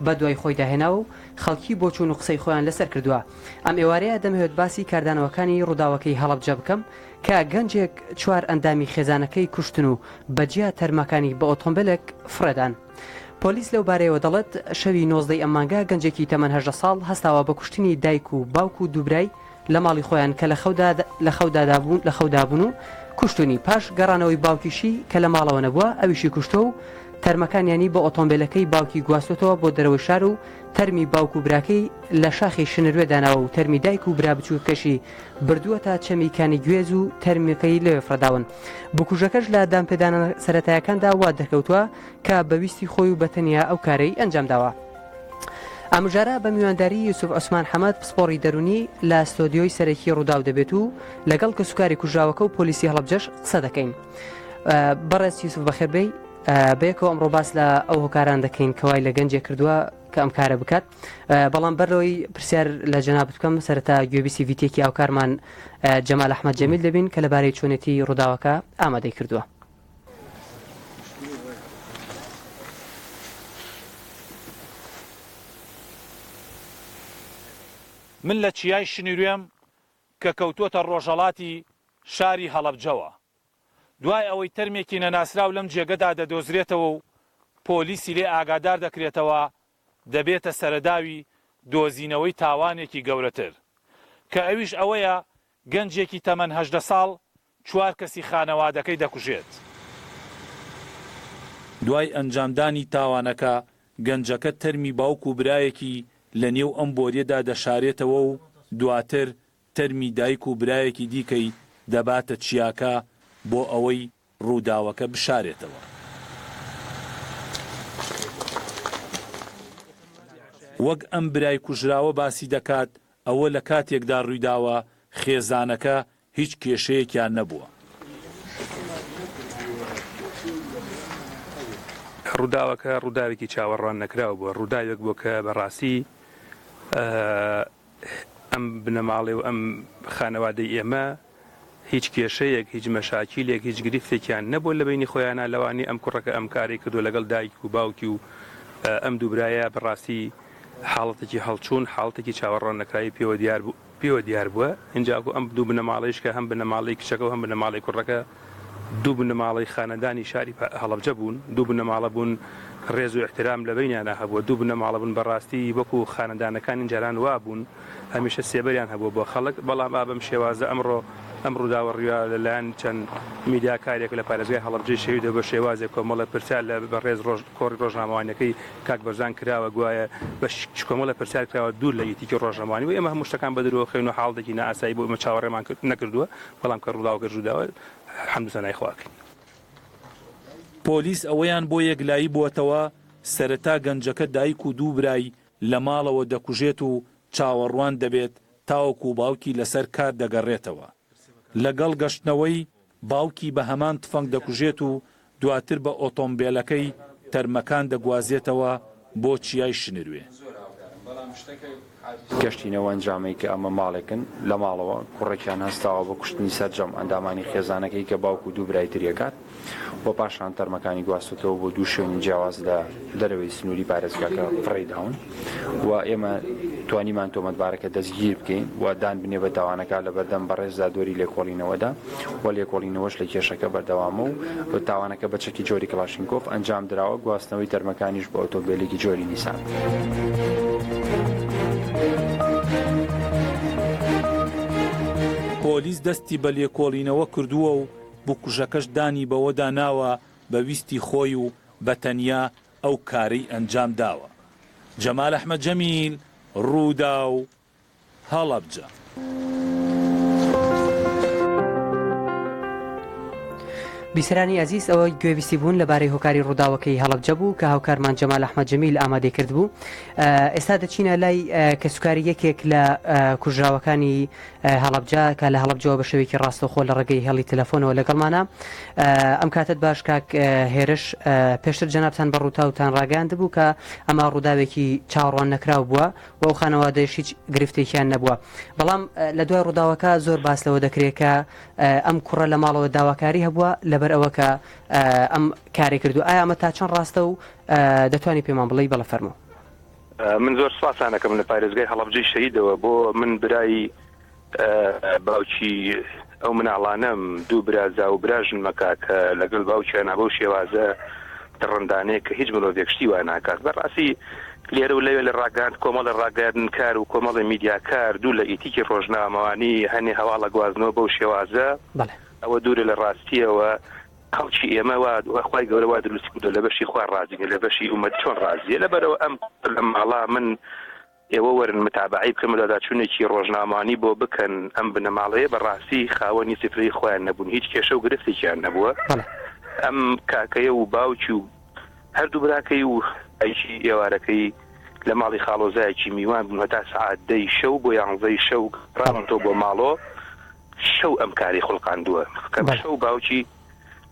بەدوای خۆیدا هێناوە و خەڵکی بۆچوون و قسەی خۆیان لەسەر کردووە. ئەم ئێوارەیە دەمەوێت باسی کاردانەوەکانی ڕووداوەکەی هەڵەبجە بکەم کە گەنجێک چوار ئەندامی خێزانەکەی کوشتن و بەجیا تەرمەکانی بە ئۆتۆمبێلێک فڕێدان. پۆلیس لەو بارەیەوە دەڵێت، شەوی نۆزدەی ئەم مانگە گەنجێکی تەمەن 18 ساڵ هەستاوە بە کوشتنی دایک و باوک و دوو برای لە ماڵی خۆیان کە لە خەودا بوون و کوشتونی، پاش گەڕانەوەی باوکیشی کە لە ماڵەوە نەبووە ئەویشی کوشتووە و تەرمەکانیانی بە ئۆتۆمبێلەکەی باوکی گواستۆتەوە بۆ دەرەوەی شار و تەرمی باوک و براکەی لە شاخی شنروێ داناوە و تەرمی دایک و برا بچووکەکەشی بردووەتە چەمی کانی گوێز و تەرمەکەی لەوێ فڕێداون. بکوژەکەش لە دانپێدانانە سەرەتایەکاندا وا دەرکەوتووە کە بە ویستی خۆی و بە تەنیا ئەو کارەی ئەنجامداوە. ئەم مژارە بە میوانداری یوسف عوسمان حەمەد پسپۆڕی دەروونی لە ستۆدیۆی سەرەکی ڕووداو دەبێت و لەگەڵ کەسوکاری کوژراوەکە و پۆلیسی هەڵەبجەش قسە دەکەین. بەڕێز یوسف بەخێربێی. بەیەکەوە ئەمڕۆ باس لە ئەو هۆکاران دەکەین کەوای لە گەنجێک کردووە کە ئەم کارە بکات بەڵام بەرەوەی پرسیار لە جەنابت بکەم سەرەتا گوێبیسی ڤیتێکی هاوکارمان جەمال ئەحمەد جەمیل دەبین کە لەبارەی چۆنێتی ڕووداوەکە ئامادەی کردووە. من لە چیای شنیروێم کە کەوتووەتە ڕۆژهەڵاتی شاری هەڵەبجەوە. دوای ئەوەی تەرمێکی نەناسراو لەم جێگەدا دەدۆزرێتەوە و پۆلیسی لێ ئاگادار دەکرێتەوە، دەبێتە سەرەداوی دۆزینەوەی تاوانێکی گەورەتر، کە ئەویش ئەوەیە گەنجێکی تەمەن 18 ساڵ چوار کەسی خانەوادەکەی دەکوژێت. دوای ئەنجامدانی تاوانەکە، گەنجەکە تەرمی باوک و برایەکی لەنێو ئەم بۆریەدا دەشارێتەوە و دواتر تەرمی دایک و برایەکی دیکەی دەباتە چیاکە بۆ ئەوەی ڕووداوەکە بشارێتەوە. وەک ئەم برای کوژراوە باسی دەکات، ئەوە لە کاتێکدا ڕوویداوە خێزانەکە هیچ کێشەیەکیان نەبووە. ڕووداوەکە ڕووداوێکی چاوەڕوان نەکراو بووە، ڕووداوێک بووە کە بەڕاستی ئەم بنەماڵەی و ئەم خانەوادەی ئێمە هیچ کێشەیەک، هیچ مەشاکیلێک، هیچ گرفتێکیان نەبووە لە بەینی خۆیانا، لەوانەیە ئەم کوڕەکە ئەم کارەی کردووە لەگەڵ دایک و باوکی و ئەم دوو برایە بەڕاستی حاڵەتێکی هەڵچوون، حاڵەتێکی چاوەڕوان نەکراوی پێوە دیار بوو، پێوە دیار بووە، ئینجاکو ئەم دوو بنەماڵەیش کە هەم بنەماڵەی کچەکە و هەم بنەماڵەی کوڕەکە دوو بنەماڵەی خانەدانی شاری هەڵەبجە بوون، دوو بنەماڵە بوون ڕێز و ئیحترام لە بەینیانا هەبووە، دوو بنەماڵە بوون بەڕاستی وەکو خانەدانەکانی جاران وابوون، هەمیشە سێبەریان هەبووە بۆ خەڵک، بەڵام ئا بەم شێوازە ئەمڕۆ ئەم ڕووداوە ڕوویا لە لایەن چەند میدیاکارێک لە پارێزگای هەڵەبجەی شەهیدەوە بە شێوازێک کۆمەڵێ پرسیار لە بەڕێز ڕۆژ کۆڕی ڕۆژنامەوانیەکەی کاک بەرزان کراوە گوایە بە کۆمەڵێ پرسیار کراوە دوور لە ئیتیکی ڕۆژنامەوانی و ئێمە هەموو شتەکان بە درۆ خەین و حاڵەتێکی نائاسایی بۆ ئێمە چاوەڕێمان نەکردووە بەڵام کە ڕووداوەکە ڕووداوە حەمد و سەنای خوا ئەکەین. پۆلیس ئەوەیان بۆ یەکلایی بووەتەوە، سەرەتا گەنجەکە دایک و دوو برای لە ماڵەوە دەکوژێت و چاوەڕوان دەبێت تاوەکو باوکی لەسەر کار دەگەڕێتەوە. لەگەڵ گەشتنەوەی، باوکی بە هەمان تفەنگ دەکوژێت و دواتر بە ئۆتۆمبێلەکەی تەرمەکان دەگوازێتەوە بۆ چیای شنروێ. گەشتینەوە ئەنجامەی کە ئەمە ماڵێکن لە ماڵەوە کوڕێکیان هەستاوە بە کوشتنی سەرجەم ئەندامانی خێزانەکەی کە باوک و دوو برای تری ئەکات و پاشان تەرمەکانی گواستۆتەوە بۆ دوو شوێنی جیاواز لە دەرەوەی سنووری پارێزگاکە فڕێی داون و ئێمە توانیمان تۆمەتبارەکە دەستگیر بکەین و دان بنێ بە تاوانەکە لە بەردەم بەڕێز دادوەری لێکۆڵینەوەدا و لێکۆڵینەوەش لە کێشەکە بەردەوامە و تاوانەکە بە چەکی جۆری کڵاشینکۆف ئەنجام دراوە، گواستنەوەی تەرمەکانیش بە ئۆتۆمبێلێکی جۆری نیسان. پۆلیس دەستی بە لێکۆڵینەوە کردووە و بکوژەکەش دانی بەوەدا ناوە بە ویستی خۆی و بە تەنیا ئەو کارەی ئەنجام داوە. جەمال ئەحمەد جەمیل، رووداو، هەڵەبجە. بیسەرانی ئەزیز ئەوە گوێبیستی بوون لەبارەی هۆکاری ڕووداوەکەی هەڵەبجە بوو کە هاوکارمان جەمال ئەحمەد جەمیل ئامادەی کردبوو ئێستا دەچینە لای کەسوکاری یەکێک لە کوژراوەکانی هەڵەبجە کە لە هەڵەبجەوە بە شێوەیەکی ڕاستەوخۆ لە ڕێگەی هێڵی تەلەفۆنەوە لەگەڵمانە ئەم کاتت باش کاک هێرش پێشتر جەنابتان بە ڕووتاوتان ڕاگەیاندبوو کە ئەمە ڕووداوێکی چاوەڕوان نەکراو بووە و ئەو خانەوادەیش هیچ گرفتێکیان نەبووە بەڵام لە دوای ڕووداوەکە زۆر باس لەوە دەکرێت کە ئەم کوڕە لە ماڵەوە داواکاری هەبووە لەبەر ئەوە کە ئەم کارێک کردو ئایا ئەمە تا چەند ڕاستە و دەتوانی پێمان بڵێی بەڵێ فەرموو. من زۆر سوپاستان ئەکەم لە پارێزگای هەڵەبجەی شەهیدەوە بۆ من برای باوکی ئەو مناڵانەم دوو برازا و براژنمەکە کە لەگەڵ باوکیان بەو شێوازە دڕندانەیە کە هیچ مرۆڤێک شتی وا ناکات بەڕاستی لێرە و لەوێ لە ڕاگەاند کۆمەڵە ڕاگەیاندنکار و کۆمەڵی میدیاکار دوو لە ئیتیکی ڕۆژنامەوانی هەنێ هەواڵە گوازنەوە بەو شێوازە ئەوە دوورە لە ڕاستیەوە خەڵکی ئێمە وا خوای گەورە وا دروستی کردوە لە بەشی خوا ڕازی نیە لە بەشی ئومەت چۆن ڕازیە لەبەرئەوە ئەم لەم ماڵە من ئێوە وەرن متابەعەی بکەن بەدواداچونێکی ڕۆژنامەوانی بۆ بکەن ئەم بنەماڵەیە بە ڕاستی خاوەنی سفرەی خۆیان نەبوون هیچ کێشە و گرفتێکیان نەبووە ئەم کاکەیە و باوکی و هەردوو براکەی و دایکی ئێوارەکەی لە ماڵی خاڵۆزایەکی میوان بوون هەتا سەعات دەی شەو بۆ یانزەی شەو گەڕاونەتەوە بۆ ماڵۆ شەو ئەم کارەی خوڵقاندووە کە شەو باوکی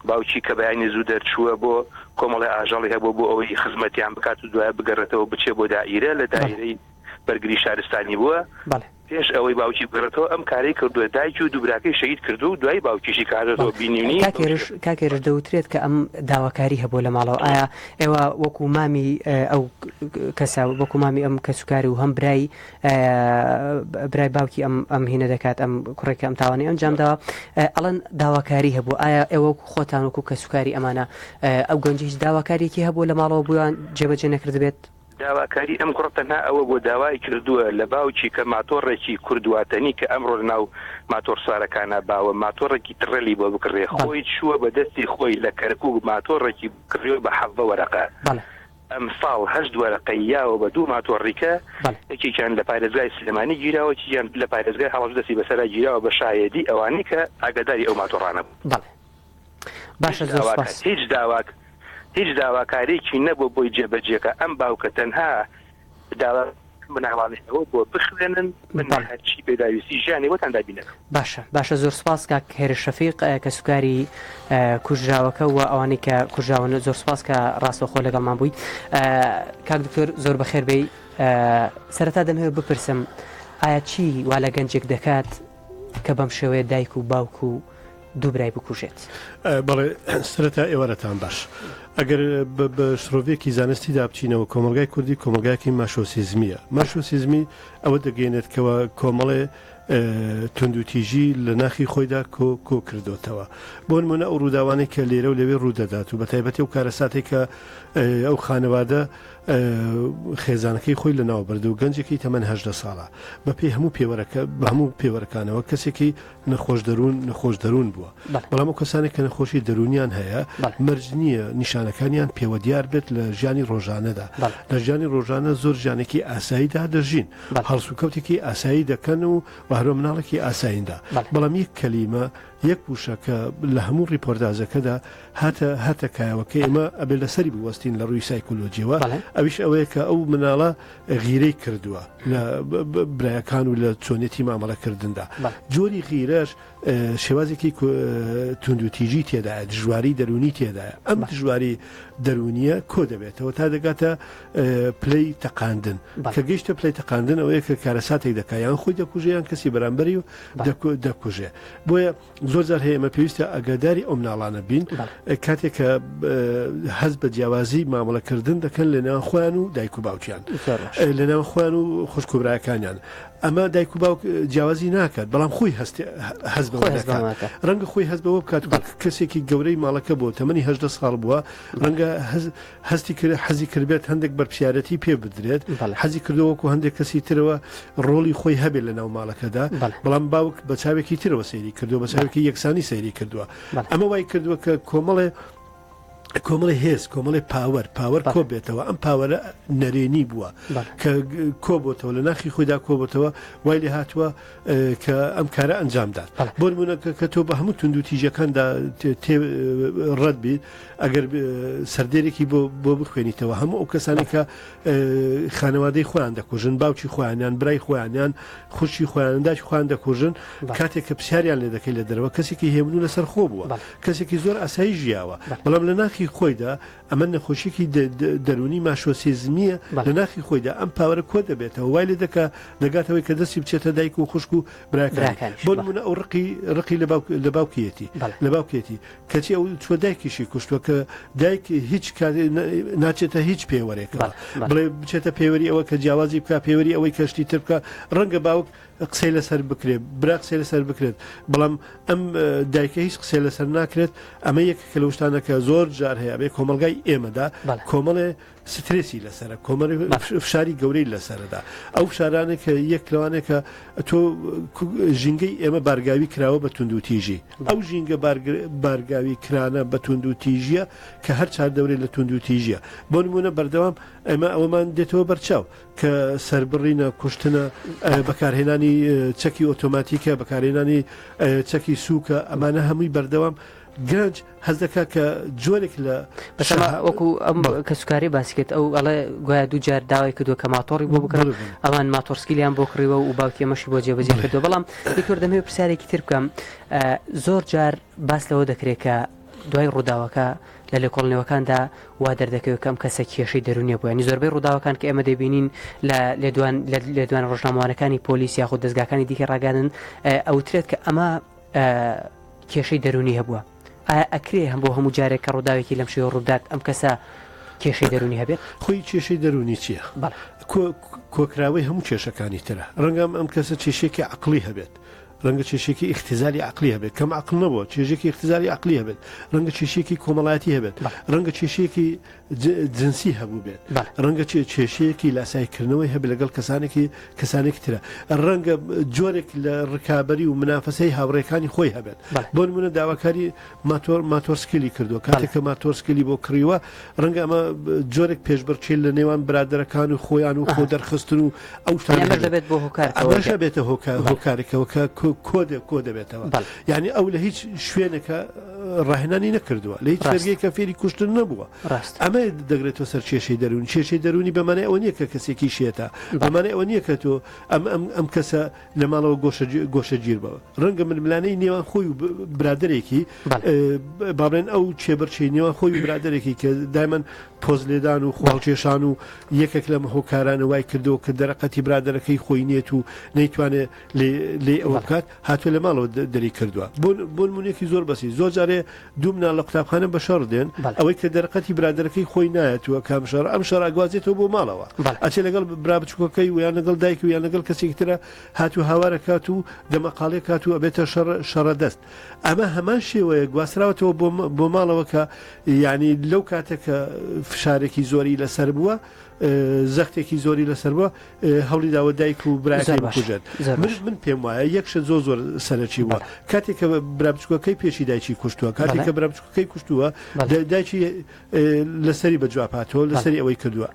باوکی کە بەیانی زوو دەرچووە بۆ کۆمەڵی ئاژەڵی هەبوو بۆ ئەوەی خزمەتیان بکات و دوایە بگەڕێتەوە بچێ بۆ دائیرە لە دائیرەی بەرگری شارستانی بووە پێش ئەوەی باوکی بگەڕێتەوە ئەم کارەی کردووە دایکی و دوو براکەی شەهید کردووە و دوای باوکیشی کە هاتۆتەوە بینیونی کاک هێرش کاک هێرش دەوترێت کە ئەم داواکاری هەبووە لە ماڵەوە ئایا ئێوە وەکو مامی ئەو کەسە وەکو مامی ئەم کەسوکاری و هەم برای برای باوکی ئەم ئەم هینە دەکات ئەم کوڕێک ئەم تاوانی ئەنجام داوە ئەڵەن داواکاری هەبوو ئایا ئێوە وەکو خۆتان وەکو کەسوکاری ئەمانە ئەو گەنجە هیچ داواکاریەکی هەبوو لە ماڵەوە بوویان جێبەجێ نەکردبێت؟ داواکاری ئەم کوڕە تەنها ئەوە بووە داوای کردووە لە باوکی کە ماتۆڕێکی کوردواتەنی کە ئەمڕۆ لە ناو ماتۆڕسوارەکانا باوە ماتۆڕێکی تڕێلی بۆ بکڕێ خۆی چووە بە دەستی خۆی لە کەرکوک ماتۆڕێکی کڕیوە بە 17 وەرەقە ئەمساڵ هەشت وەرەقەی یاوە بە دوو ماتۆڕیکە یەکێکیان لە پارێزگای سلێمانی گیراوە یەکێکیان لە پارێزگای هەڵەبجە دەستی بەسەرا گیراوە بە شایەدی ئەوانەی کە ئاگاداری ئەو ماتۆڕانە بوون. باشە زۆر سپاس. هیچ داواک هیچ داواکاریەکی نەبووە بۆی جێبەجێکا ئەم باوکە تەنها داوا مناڵانی ئەوە بووە بخوێنن من هەرچی پێداویستی ژیانی بۆتان دابین ئەکەم. باشە باشە زۆر سپاس کاک هێرش شەفیق کەسوکاری کوژراوەکە و ئەوانەی کە کوژراون زۆر سپاس کە ڕاستەوخۆ لەگەڵمان بووی کاک دکتۆر زۆر بەخێر بێی سەرەتا دەمەوێت بپرسم ئایا چی وا لە گەنجێک دەکات کە بەم شێوەیە دایک و باوک و دوو برای بکوژێت. بەڵێ سەرەتا ئێوارەتان باش. ئەگەر بە شرۆڤەیەکی زانستیدا بچینەوە کۆمەڵگای کوردی کۆمەڵگایەکی ماشۆسیزمییە. ماشۆسیزمی ئەوە دەگەیەنێت کەوا کۆمەڵێ توندوتیژی لە ناخی خۆیدا کۆ کۆ کردۆتەوە. بۆ نموونە ئەو ڕووداوانەی کە لێرە و لەوێ ڕوو دەدات و بەتایبەتی ئەو کارەساتەی کە ئەو خانەوادە خێزانەکەی خۆی لەناو برد و گەنجێکی تەمەن 18 ساڵە بەپێی هەموو پێوەرەکە بە هەموو پێوەرەکانەوە کەسێکی نەخۆش دەروون نەخۆش دەروون بووە بەڵام ئەو کەسانێک کە نەخۆشی دەروونیان هەیە مەرج نییە نیشانەکانیان پێوە دیار بێت لە ژیانی ڕۆژانەدا لە ژیانی ڕۆژانە زۆر ژیانێکی ئاساییدا دەژین هەڵسوکەوتێکی ئاسایی دەکەن و و هەرۆ مناڵێکی ئاساییندا بەڵام یەک کەلیمە یەک وشە کە لە هەموو ڕیپۆرتاجەکەدا هاتە هاتە کایەوە کە ئێمە ئەبێ لەسەری بوەستین لە ڕووی سایکۆلۆجیەوە ئەویش ئەوەیە کە ئەو مناڵە غیرەی کردووە لە برایەکان و لە چۆنێتی مامەڵەکردندا. جۆری غیرەش شێوازێکی توندوتیژی تێدایە، دژواری دەروونی تێدایە. ئەم دژواری دەروونیە کۆ دەبێتەوە تا دەگاتە پلەی تەقاندن. کە گەیشتە پلەی تەقاندن ئەوەیە کە کارەساتێک دەکا یان خۆی دەکوژێ یان کەسی بەرامبەری و دەکوژێ. بۆیە زۆر جار هەیە ئێمە پێویستە ئاگاداری ئەو مناڵانە بین کاتێک کە هەست بە جیاوازی مامەڵەکردن دەکەن لە نێوان خۆیان و دایک و باوکیان لە نێوان خۆیان و خوشک و براکانیان ئەمە دایک و باوک جیاوازی ناکات بەڵام خۆی هەست هەست بەوە دەکات ڕەنگە خۆی هەست بەوە بکات کەسێکی گەورەی ماڵەکە بۆ تەمەنی هەدە ساڵ بووە ڕەنگە هەستی کرد حەزی کردبێت هەندێک بەرپرسیارەتی پێ بدرێت، حەزی کردووە وەکو هەندێک کەسی ترەوە ڕۆڵی خۆی هەبێت لە ناو ماڵەکەدا، بەڵام باوک بە چاوێکی ترەوە سەیری کردووە، بە چاوێکی یەکسانی سەیری کردووە. ئەمە وای کردووە کە کۆمەڵێ کۆمەڵی هێز کۆمەڵی power power کۆبێتەوە ئەم power ە نەرێنی بووە کە کۆبتەوە لە ناخی خۆیدا کۆبتەوە وای لێ هاتووە کە ئەم کارە ئەنجام دات بۆ نمونە کە تۆ بە هەموو توندوتیژەکاندا ڕەت بیت ئەگەر سەردێرێکی بۆ بۆ بخوێنیتەوە هەموو ئەو کەسانێک کە خانەوادەی خۆیان دەکوژن باوکی خۆیانیان برای خۆیانیان خوشی خۆیان داکی خۆیان دەکوژن کاتێک کە پرسیاریان لێ دەکەی لە دەرەوە کەسێکی هێمن و لەسەر خۆ بووە کەسێکی زۆر ئاسایی ژیاوە بەڵام لە ناخی. ناخی خۆیدا ئەمە نەخۆشیەکی دەروونی ماشۆسیزمیە لە ناخی خۆیدا ئەم پاوەرە کۆ دەبێتەوە وای لێ دەکا دەگاتەوەی کە دەستی بچێتە دایک و خوشک و براکانی بۆ نمونە ئەو ڕقی ڕقی لە باوکیەتی لە باوکێتی کەچی ئەو چوە دایکیشی کوشتوە کە دایک هیچ ناچێتە هیچ پێوەرێکەوە بڵێ بچێتە پێوەری ئەوە کە جیاوازی بکە پێوەری ئەوەی کەشتی تر بکە ڕەنگە باوک قسەی لەسەر بکرێت برا قسەی لەسەر بکرێت بەڵام ئەم دایکە هیچ قسەی لەسەر ناکرێت ئەمە یەکێکە لەو شتانە کە زۆر جار هەیە بێ کۆمەلگای ئێمەدا کۆمەڵێ سترێسی لەسرە کۆمەڵی فشاری گەورەی لەسەردا ئەو فشارانێک کە یەک لەوانەیە کە تۆ ژینگەی ئێمە بارگاوی کراوە بە توندوتیژی ئەو ژینگە بارگاوی کرانە بە توندوتیژیە کە هەر چار دەورێت لە توندوتیژیە بۆ نمونە بەردەوام ئێمە ئەوەمان دێتەوە بەرچاو کە سەربڕینە، کوشتنە، بەکارهێنانی چەکی ئۆتۆماتیکە، بەکارهێنانی چەکی سووکە، ئەمانە هەمووی بەردەوام گەنج هەست دەکات کە جۆرێک لە بەسەما وەکو ئەم کەسوکاری باسی کرد ئەو ئەڵێ گوایە دوو جار داوای کردووە کە ماتۆڕی بۆ بکڕن ئەوان ماتۆرسکیلیان بۆ کڕیوە و باوکی ئەمەشی بۆ جێبەجێ کردووە بەڵام دکتۆر دەمەوێت پرسیارێکی تر بکەم زۆر جار باس لەوە دەکرێت کە دوای ڕووداوەکە لە لێکۆڵنەوەکاندا وا دەردەکەوێت کە ئەم کەسە کێشەی دەروونیە بووە، یانی زۆربەی ڕووداوەکان کە ئێمە دەیبینین لە لێدوان لە لێدوانە ڕۆژنامەوانەکانی پۆلیس یاخود دەزگاکانی دیکەی ڕاگەیاندن ئەوترێت کە ئەمە کێشەی دەروونی هەبووە. ئایا ئەکرێ هەم بۆ هەموو جارێک کە ڕووداوێکی لەم شێوە ڕووبدات ئەم کەسە کێشەی دەروونی هەبێت؟ خۆی کێشەی دەروونی چییە؟ بەڵێ. کۆکراوەی هەموو کێشەکانی ترە. ڕەنگە ئەم کەسە کێشەیەکی عەقڵی هەبێت. ڕەنگە کێشەیەکی ئیختیزالی عەقلی هەبێت، کەم عەقڵ نەبووە، کێشەیەکی ئیختیزالی عەقلی هەبێت، ڕەنگە کێشەیەکی کۆمەڵایەتی هەبێت، ڕەنگە کێشەیەکی جنسی هەبوو بێت، ڕەنگە کێشەیەکی لاسایکردنەوەی هەبێت لەگەڵ کەسانێکی کەسانێکی ترە، ڕەنگە جۆرێک لە ڕکابەری و منافەسەی هاوڕێکانی خۆی هەبێت. بۆ نمونە داواکاری ماتۆر ماتۆرسکیلی کردووە، کاتێک کە ماتۆرسکیلی بۆ کڕیوە، ڕەنگە ئەمە جۆرێک پێشبڕکێ لە نێوان برادەرەکان و خۆیان و خۆ دەرخستن و ئەو شتانە ئەمەش دەبێت بۆ هۆکار ئەمەش دەبێتە هۆکار هۆکارێکەوە کە کۆ کۆ دەبێتەوە یعنی ئەو لە هیچ شوێنێکە ڕاهێنانی نەکردووە لە هیچ فێرگەیەکە فێری کوشتن نەبووە ئەمە دەگرێتەوە سەر کێشەی دەروون کێشەی دەروونی بەمانای ئەوە نییە کە کەسێکی شێتە بەمانای ئەوە نییە کە تۆ ئەم ئەم ئەم کەسە لە ماڵەوە گۆشەگیر بەوە. ڕەنگە ململانێی نێوان خۆی و برادەرێکی با بڵێن ئەو کێبڕکێی نێوان خۆی و برادەرێکی کە دایمەن پۆز لێدان و خۆهەڵکێشان و یەکێک لەم هۆکارانە وای کردەوە کە دەرەقەتی برادەرەکەی خۆی نێت و نەیتوانێت لێ ئەوە بکات هاتووە لە ماڵەوە دەری کردووە بۆ نمونێکی زۆر بەسی زۆر جارێ دوو مناڵ لە قوتابخانە بە شەڕ دێن ئەوەی کە دەرەقەتی برادەرەکەی خۆی نایەتووە کام شەڕ ئەم شەڕ ئەگوازێتەوە بۆ ماڵەوە ئەچێ لەگەڵ برا بچووکەکەی و یان لەگەڵ دایک و یان لەگەڵ کەسێکی ترە هات و هاوارە کات و دەمەقاڵێ کات و ئەبێتە شەڕ شەڕە دەست ئەمە هەمان شێوەیە گواستراوەتەوە بۆ بۆ ماڵەوە کە یعنی لەو کاتە کە فشارێکی زۆری لەسەر بووە زەختێکی زۆری لەسەر بووە هەوڵی داوە دایک و براکەی بکوژێت من من پێم وایە یەک شت زۆر زۆر سەرەکی بووە کاتێک کە برا بچووکەکەی پێشی دایکی کوشتووە کاتێک کە برا بچووکەکەی کوشتووە دایکی لەسەری بە جواب هاتەوە لەسەری ئەوەی کردووە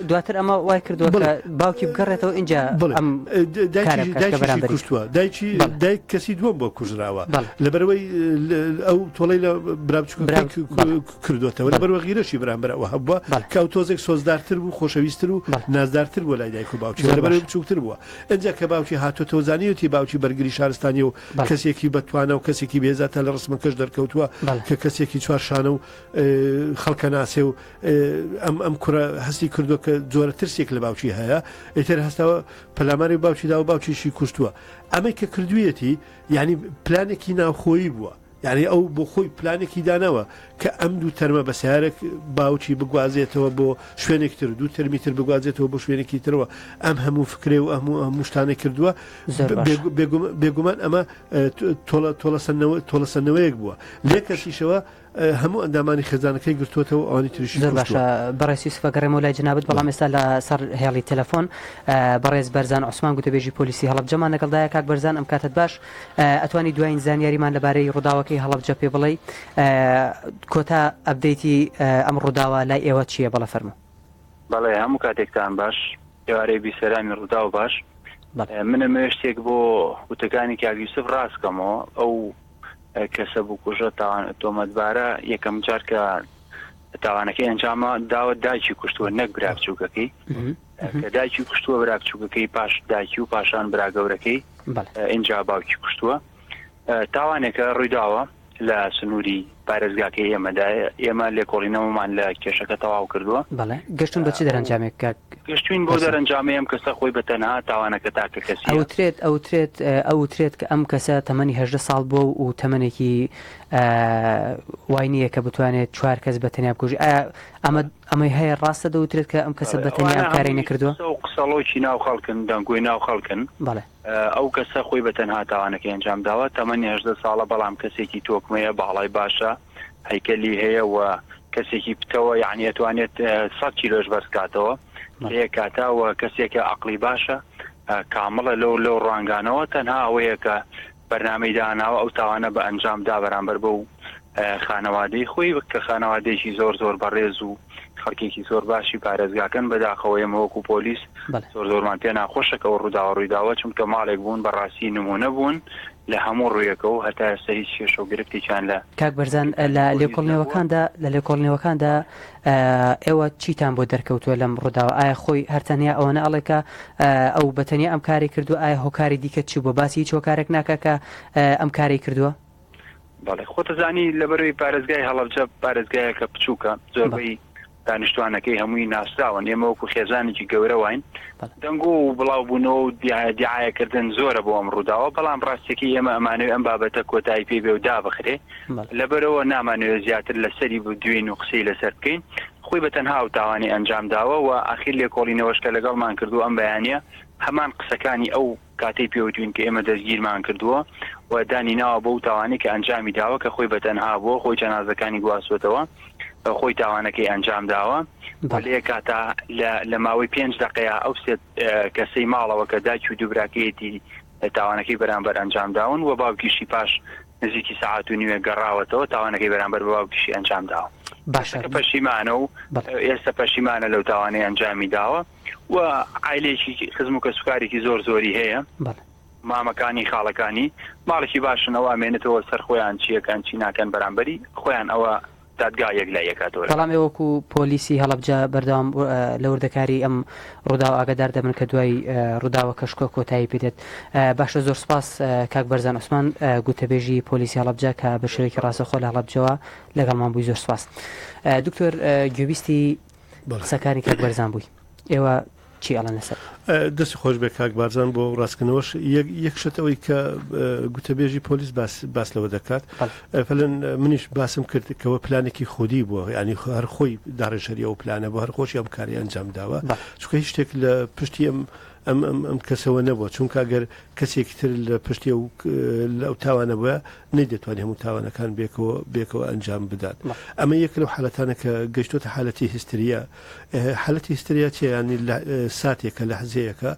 دواتر ئەمە وای کردووە باوکی بگەڕێتەوە اینجا دایکی کوشتووە دایکی دایک کەسی دووەم بۆ کوژراوە لەبەرەوەی ئەو تۆڵەی لە برا بچووکەکەی کردوێتەوە لەبەرەوە غیرەشی بەرامبەر ئەوە هەبووە کە ئەو تۆزێک سۆزدارتر بوو خۆشەویستتر و نازدارتر بووە لای دایک و باوکی لەبەرەوەی بچووکتر بووە ئینجا کە باوکی هاتۆتەوە زانیوتی باوکی بەرگری شارستانی و کەسێکی بەتوانە و کەسێکی بێزە تا لە ڕسمەکەش دەرکەوتووە کە کەسێکی چوارشانە و خەڵکە ناسێ و ئەم ئەم کوڕە هەستی کردووە کە جۆرە ترسێک لە باوکی هەیە ئیتر هەستاوە پەلاماری باوکی داوە باوکیشی کوشتووە ئەمەی کە کردوویەتی یعنی پلانێکی ناوخۆیی بووە یانی ئەو بۆ خۆی پلانێکی داناوە کە ئەم دوو تەرمە بە سەیارەک باوکی بگوازێتەوە بۆ شوێنێک تر دوو تەرمی تر بگوازێتەوە بۆ شوێنێکی ترەوە ئەم هەموو فکرێ و هەموو هەموو شتانەی کردووە بێگومان ئەمە تۆڵە تۆڵەسەندنەوە تۆڵەسەندنەوەیەک بووە لێ کەسیشەوە هەموو ئەندامانی خێزانەکەی گرتووەتەوە ئەوانی تریشی زۆر باشە بەڕێز یوسف ئەگەڕێمەوە لای جەنابت بەڵام ئێستا لە سەر هێڵی تەلەفۆن بەڕێز بەرزان عوسمان گوتەبێژی پۆلیسی هەڵەبجەمان لەگەڵدایە کاک بەرزان ئەم کاتت باش ئەتوانی دوایین زانیاریمان لەبارەی ڕووداوەکەی هەڵەبجە پێ بڵێی کۆتا ئەپدەیتی ئەم ڕووداوە لای ئێوە چییە بەڵێ فەرموو. بەڵێ هەموو کاتێکتان باش ئێوارەی بیسەرانی ڕووداو باش من ئەمەوێ شتێک بۆ وتەکانی کاک یوسف ڕاست کەمەوە ئەو کەسە بکوژە تاوان تۆمەتبارە یەکەم جار کە تاوانەکەی ئەنجامە داوە دایکی کوشتووە نەک برا بچووکەکەی کە دایکی کوشتووە برا بچووکەکەی پاش دایکی و پاشان برا گەورەکەی ئینجا باوکی کوشتووە تاوانێکە ڕوویداوە. لە سنووری پارێزگاکەی ئێمەدایە، ئێمە لێکۆڵینەوەمان لە کێشەکە تەواو کردووە. بەڵێ، گەشتوون بە چ دەرەنجامێک کاک گەشتووین بەو بەرزان؟ دەرەنجامەی ئەم کەسە خۆی بە تەنها تاوانەکە تاکە کەسییە. ئەوترێت ئەوترێت ئەوترێت کە ئەم کەسە تەمەنی 18 ساڵ بووە و تەمەنێکی وای نییە کە بتوانێت چوار کەس بە تەنیا بکوژی ئایا ئەمە ئەمەی هەیە ڕاستە دەوترێت کە ئەم کەسە بەڵێ بە تەنیا ئەوانە ئەم کارەی هەمووی نەکردووە؟ قسە و قسەڵۆکی ناو خەڵکن، دەنگۆی ناو خەڵکن. بەڵێ. ئەو کەسە خۆی بە تەنها تاوانەکەی ئەنجام داوە، تەمەنی 18 ساڵە بەڵام کەسێکی تۆکمەیە، باڵای باشە، هەیکەلی هەیە و کەسێکی پتەوە یعنی ئەتوانێت 100 کیلۆش بەرز کاتەوە لە یەک کاتا و کەسێکە عەقڵی باشە کامڵە لەو لەو ڕوانگانەوە تەنها ئەوەیە کە بەرنامەی داناوە ئەو تاوانە بە ئەنجام دا بەرامبەر بەو خانەوادەی خۆی کە خانەوادەیەکی زۆر زۆر بەڕێز و خەڵکێکی زۆر باشی پارێزگاکەن بەداخەوە ئێمە وەکو پۆلیس زۆر زۆرمان پێ ناخۆشە کە ئەو ڕووداوە ڕوویداوە چونکە ماڵێک بوون بەڕاستی نمونە بوون لە هەموو ڕوویەکەوە هەتا ئێستا هیچ کێشە و گرفتێکیان لە کاک بەرزان لە لێکۆڵنەوەکاندا لە لێکۆڵنەوەکاندا ئێوە چیتان بۆ دەرکەوتووە لەم ڕووداوە ئایا خۆی هەر تەنیا ئەوەنە ئەڵێ کە ئەو بە تەنیا ئەم کاری کردووە ئایا هۆکاری دیکە چی بووە باسی هیچ هۆکارێک ناکا کە ئەم کارەی کردووە؟ بەڵێ خۆتەزانی لەبەرەوەی پارێزگای هەڵەبجە پارێزگایەکە بچووکە زۆربەی دانیشتوانەکەی هەمووی ناسراون ئێمە وەکو خێزانێکی گەورە واین دەنگۆ و بڵاوبوونەوە و دیعایەکردن زۆرە بۆ ئەم ڕووداوە بەڵام ڕاستیەکەی ئێمە ئەمانەوێ ئەم بابەتە کۆتایی پێ بێ و دابخرێ لەبەرەوە نامانەوێ زیاتر لەسەری بدوێین و قسەی لەسەر بکەین خۆی بە تەنها ئەو تاوانەی ئەنجام داوە و ئاخیر لێکۆڵینەوەش کە لەگەڵمان کردووە ئەم بەیانیە هەمان قسەکانی ئەو کاتەی پێوتوین کە ئێمە دەستگیرمان کردووە و دانی ناوە بەو تاوانەی کە ئەنجامی داوە کە خۆی بە تەنها بووە خۆی جەنازەکانی گواستووەتەوە خۆی تاوانەکەی ئەنجام داوە و لە یەک کاتا لە ماوەی پێنج دەقەیە ئەو سێ کەسەی ماڵەوە کە دایکی و دوو براکەیەتی تاوانەکەی بەرامبەر ئەنجام داون و باوکیشی پاش نزیکی سەعات و نیوێک گەڕاوەتەوە تاوانەکەی بەرامبەر بە باوکیشی ئەنجام داوە. باشە کەسەکە پەشیمانە و ئێستا پەشیمانە لەو تاوانەی ئەنجامی داوە و عایلەیەکی خزم و کەسوکارێکی زۆر زۆری هەیە. مامەکانی خاڵەکانی ماڵێکی باشن ئەوە ئەمێنێتەوە سەر خۆیان چیەکەن چی ناکەن بەرامبەری خۆیان ئەوە دادگا یەکلایی ئەکاتەوە. بەڵام ئێوە وەکو پۆلیسی هەڵەبجە بەردەوام لە وردەکاری ئەم ڕووداوە ئاگادار دەبن کە دوای ڕووداوەکەش کە کۆتایی پێ دێت. باشە زۆر سوپاس کاک بەرزان عوسمان گوتەبێژی پۆلیسی هەڵەبجە کە بە شێوەیەکی ڕاستەوخۆ لە هەڵەبجەوە لەگەڵمان بووی زۆر سوپاس. دکتۆر گوێبیستی قسەکانی کاک بەرزان بووی ئێوە چی ئەڵێن لەسەر؟ دەستی خۆش بێ کاک بارزان بۆ ڕاستکردنەوەش یەک شت ئەوەی کە گوتەبێژی پۆلیس باس باس لەوە دەکات فلەن منیش باسم کرد کەەوە پلانێکی خودی بووە ینی هەر خۆی داڕێژەری ئەو پلانە بۆ هەر خۆشی ئەم کاری ئەنجام داوە چونکە هیچ شتێک لە پشتی ئەم ئەم ئەم ئەم کەسەوە نەبووە چونکە ئەگەر کەسێکی تر لە پشتی ئەو لە ئەو تاوانە بووە نەیدەتوانی هەموو تاوانەکان بێکەوە بێکەوە ئەنجام بدات ئەمە یەک لەو حالەتانە کە گەشتۆتە حالەتی هستریا حالەتی هستریا چیە یانی ساتێکە لەحزەیەکە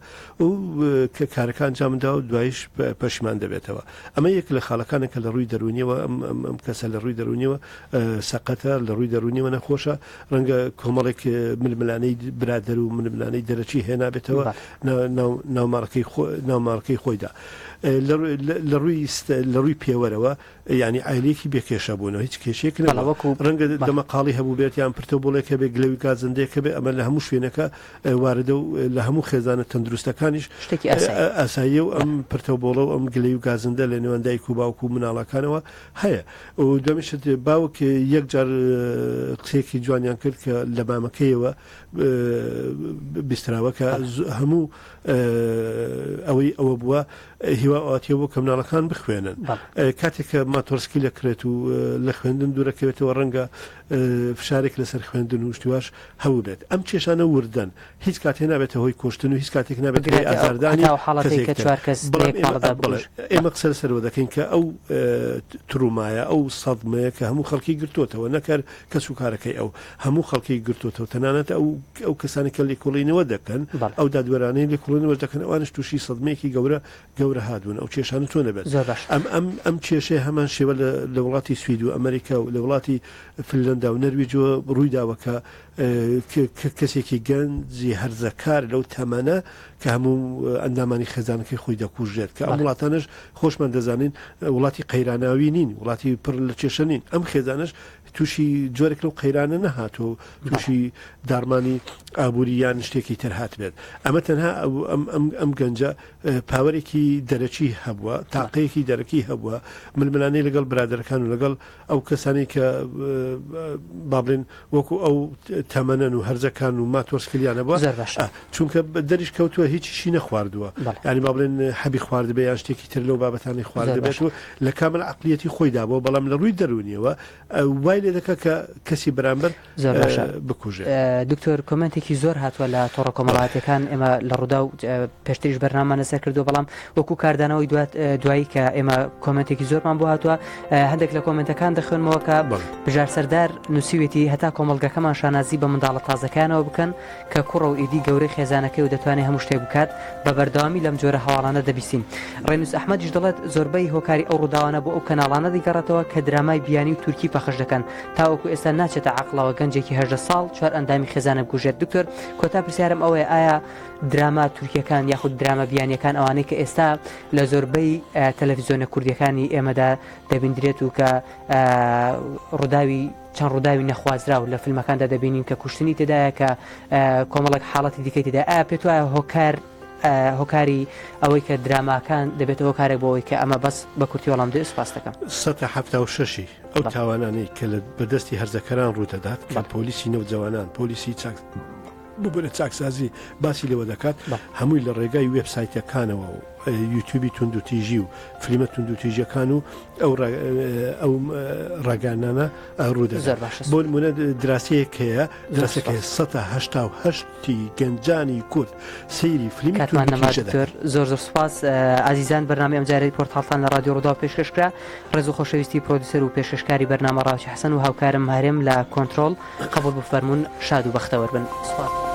و کە کارەکە ئەنجام دا و دوایش پەشیمان دەبێتەوە ئەمە یەک لە خاڵەکانە کە لە ڕووی دەروونیەوە ئەم ئەم کەسە لە ڕووی دەروونیەوە سەقەتە لە ڕووی دەروونیەوە نەخۆشە ڕەنگە کۆمەڵێک ململانەی برادەر و ململانەی دەرەکی هێنابێتەوە ناو ماڵەکەی ناو ماڵەکەی خۆیدا لە ڕووی لە ڕووی پێوەرەوە یانی عایلەیەکی بێ کێشە بوون و هیچ کێشەیەک بەڵێ نەبووە. وەکو ڕەنگە بەڵێ. دەمەقاڵی هەبووبێت یان پرتە و بۆڵێک هەبێت، گلەوی گازندەیەک هەبێت، ئەمە لە هەموو شوێنێکا واردە و لە هەموو خێزانە تەندروستەکانیش شتێکی ئاساییە. ئاساییە و ئەم بەڵێ. پرتە و بۆڵە و ئەم گلەی و گازندە لە نێوان دایک و باوک و مناڵەکانەوە هەیە. و دووەمیش شت باوک یەک جار قسەیەکی جوانیان کرد کە لە مامەکەیەوە بیستراوە کە بەڵێ. هەموو ئەوەی ئەوە بووە هیوا ئاواتیە بۆ کە مناڵەکان بخوێنن کاتێک کە ماتۆرسکی لەکرێت و لە خوێندن دوورەکەوێتەوە ڕەنگە فشارێک لەسەر خوێندن و شتیواش هەبوو بێت ئەم کێشانە وردەن هیچ کاتێ نابێتە هۆی کوشتن و هیچ کاتێک نابێت هۆی ئازاردانی حاڵەتێک کە چوار کەس بەڵام ئێمە قسە لەسەرەوە دەکەین کە ئەو ترومایە ئەو سەدمەیە کە هەموو خەڵکی گرتوتەوە نەکەر کەس و کارەکەی ئەو هەموو خەڵکی گرتوتەوە تەنانەت ئەو ئەو کەسانی کە لێکۆڵینەوە دەکەن ئەو دادوەرانەی لێکۆڵینەوەش دەکەن ئەوانش تووشی سەدمەیەکی گەورە گەورە هاتبوون ئەو کێشانە چۆن دەبێت زۆر باش. ئەم ئەم ئەم کێشەیە هەمان شێوە لە لە وڵاتی سوید و ئەمریکا و لە وڵاتی فنلەندا و نەرویجەوە ڕووی داوە کە کە کەسێکی گەنجی هەرزەکار لەو تەمەنە کە هەموو ئەندامانی خێزانەکەی خۆی دەکوژێت کە ئەم بەڵێ. وڵاتانەش خۆشمان دەزانین وڵاتی قەیراناوی نین وڵاتی پڕ لە کێشە نین ئەم خێزانەش. تووشی جۆرێک لەو قەیرانە نەهاتووە و تووشی داڕمانی ئابووری یان شتێکی تر هاتبێت. ئەمە تەنها ئەم گەنجە پاوەرێکی دەرەکی هەبووە، تاقەیەکی دەرەکی هەبووە، ململانێی لەگەڵ برادەرەکان و لەگەڵ ئەو کەسانەی کە با بڵێن وەکو ئەو تەمەنەن و هەرزەکان و ماتۆرسکلیان هەبووە. زۆر باشە. چونکە دەریش کەوتووە هیچیشی نەخواردووە. بەڵێ. یانی با بڵێن حەبی خواردبێ یان شتێکی تر لەو بابەتانەی زۆر خواردبێت باشە. و لە کامل عەقڵیەتی خۆیدا بووە، بەڵام لە ڕووی دەروونیەوە وای لێ دەکات کە کەسی بەرامبەر زۆر باشە بکوژێت. دکتۆر کۆمێنتێکی زۆر هاتووە لە تۆڕە کۆمەڵایەتیەکان ئێمە لە ڕووداو پێشتریش بەرنامەمان لەسەر کردووە بەڵام وەکو کاردانەوەی دوایی کە ئێمە کۆمێنتێکی زۆرمان بۆ هاتووە هەندێک لە کۆمێنتەکان دەخوێنمەوە کە بژار سەردار نووسیوێتی هەتا کۆمەڵگەکەمان شانازی بە منداڵە تازەکانەوە بکەن کە کوڕە و ئیدی گەورەی خێزانەکەی و دەتوانێت هەموو شتێک بکات، بە بەردەوامی لەم جۆرە هەواڵانە دەبیستین. ڕێنووس ئەحمەدیش دەڵێت، زۆربەی هۆکاری ئەو ڕووداوانە بۆ ئەو کەناڵانە دەگەڕێتەوە کە درامای بیانی و تورکی پەخش دەکەن، تاوەکو ئێستا ناچێتە عەقڵەوە گەنجێکی 18 ساڵ چوار ئەندامی خێزانە بکوژێت. دکتۆر کۆتا پرسیارم ئەوەیە ئایا دراما تورکیەکان یاخود دراما بیانیەکان ئەوانەی کە ئێستا لە زۆربەی تەلەفیزیۆنە کوردیەکانی ئێمەدا دەبیندرێت و کە ڕووداوی چەند ڕووداوی نەخوازراو لە فیلمەکاندا دەبینین کە کوشتنی تێدایە کە کۆمەڵێک حاڵەتی دیکەی تێدا ئایا پێت وایە هۆکار هۆکاری ئەوەی کە دراماکان دەبێتە هۆکارێک بۆ ئەوەی کە ئەمە بەس بە کورتی وەڵام دێ سپاس دەکەم. سەتا 76ی ئەو تاوانانەی کە لە بەدەستی هەرزەکەران ڕوودەدات کە پۆلیسی نەوجەوانان پۆلیسی چاک ببورە چاکسازی باسی لێوە دەکات هەمووی لە ڕێگای وێب سایتەکانەوە و یوتیوبی توندوتیژی و فلیمە توندوتیژەکان و ئەو ئەو ڕاگەیاندنانە ڕوودەدات بۆ نمونە دراسەیەک هەیە دراسەکە 1970 گەنجانی کورد سەیری فلیمی کاتمان نەما توندوتیژە دکتۆر دەکەن. زۆر زۆر سوپاس ئازیزان بەرنامەی ئەمجارەی پۆرتاڵتان لە ڕادیۆ ڕووداو پێشکەش کرا ڕێز و خۆشەویستی پرۆدیسەر و پێشکەشکاری بەرنامە ڕاوچی حەسەن و هاوکارم هەرێم لە کۆنترۆڵ قبوڵ بفەرموون شاد و بەختەوەر بن سوپاس.